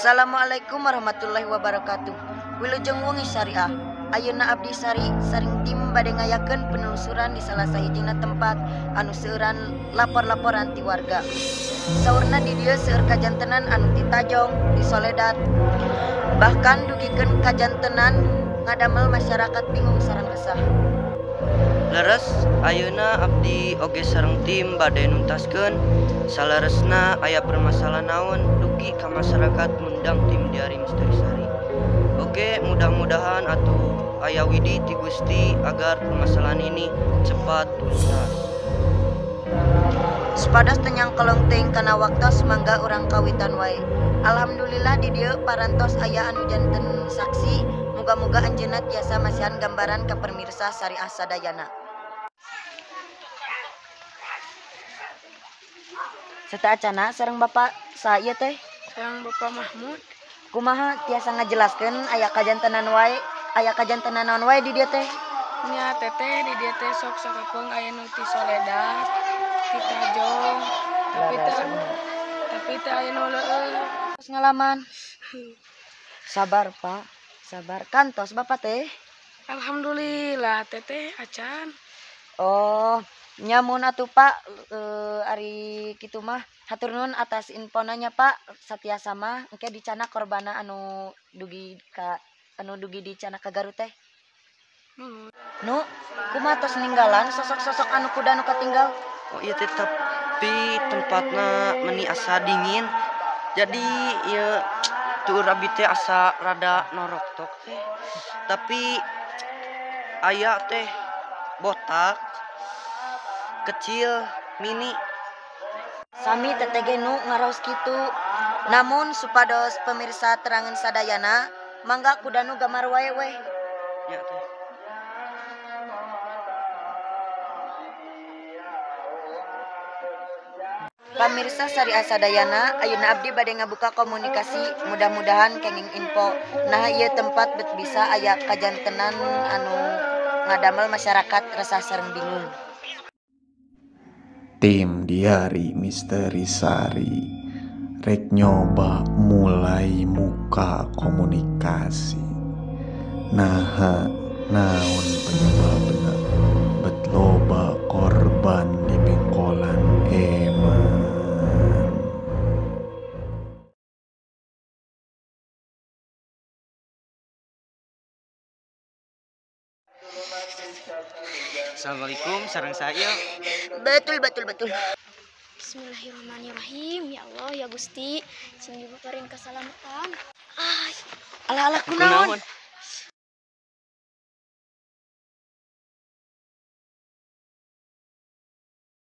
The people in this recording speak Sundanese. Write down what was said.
Assalamualaikum warahmatullahi wabarakatuh. Wilujeng wengi syariah. Ayeuna abdi Sari saring tim bade ngayakeun penelusuran di salah sahijina tempat anu seueuran lapor-laporan ti warga. Saurna di dieu seueur kajantenan anu titajong, disoledat, bahkan dugikeun kajantenan ngadamel masyarakat bingung sareng resah. Leres, ayeuna abdi oge sareng tim bade nuntaskeun saleresna aya permasalahan naon dugi ka masyarakat ngundang tim Diari Misteri Sari. Oke, mudah-mudahan atuh aya widi ti Gusti agar permasalahan ini cepat tuntas. Supados teu nyangkelong teuing kana waktos mangga urang kawitan wae. Alhamdulillah di dieu parantos aya anu janten saksi, muga-muga anjeunna tiasa masihan gambaran ka pemirsa Syariah sadayana. Sateuacana sareng Bapak saha teh? Sareng Bapak Mahmud. Kumaha tiasa ngajelaskeun aya kajantenan wae, aya kajantenan naon wae di dieu teh? Nya teteh di dieu teh sok sakapeung aya nu ti soledat, ti tajong, tapi teu aya nu leueuh. Tos ngalaman. Sabar, Pak. Sabar. Kantos Bapak teh? Alhamdulillah teteh acan. Oh, nyamun atuh Pak, ari kitu mah hatur nuhun atas infonanya Pak. Satiasa mah engke dicana korbana anu dugi ka anu dugi dicana ka Garut teh. Nu, kumaha tos ninggalan sosok-sosok anu kuda nu katinggal? Oh iya teh, tapi tempatna meni asa dingin. Jadi ieu tuur abi teh asa rada noroktok teh. Tapi aya teh botak, kecil, mini. Sami teteh ge nu ngaraos kitu. Namun supados pemirsa terangan sadayana, mangga kuda nu gambar wae weh. Ya teh. Pamirsa Syariah sadayana, ayeuna abdi bade ngabuka komunikasi, mudah-mudahan kenging info. Nah, ieu tempat bet bisa aya kajantenan anu ngadamel masyarakat resah sareng bingung. Tim Diari Misteri Sari rek nyoba mulai muka komunikasi. Naha naon penyebabna bet loba korban di pengkolan eman. Assalamualaikum, sareng saya. Betul, betul, betul. Bismillahirrahmanirrahim. Ya Allah, ya Gusti, sing dipaparin keselamatan. Ay, alah alah kunaon?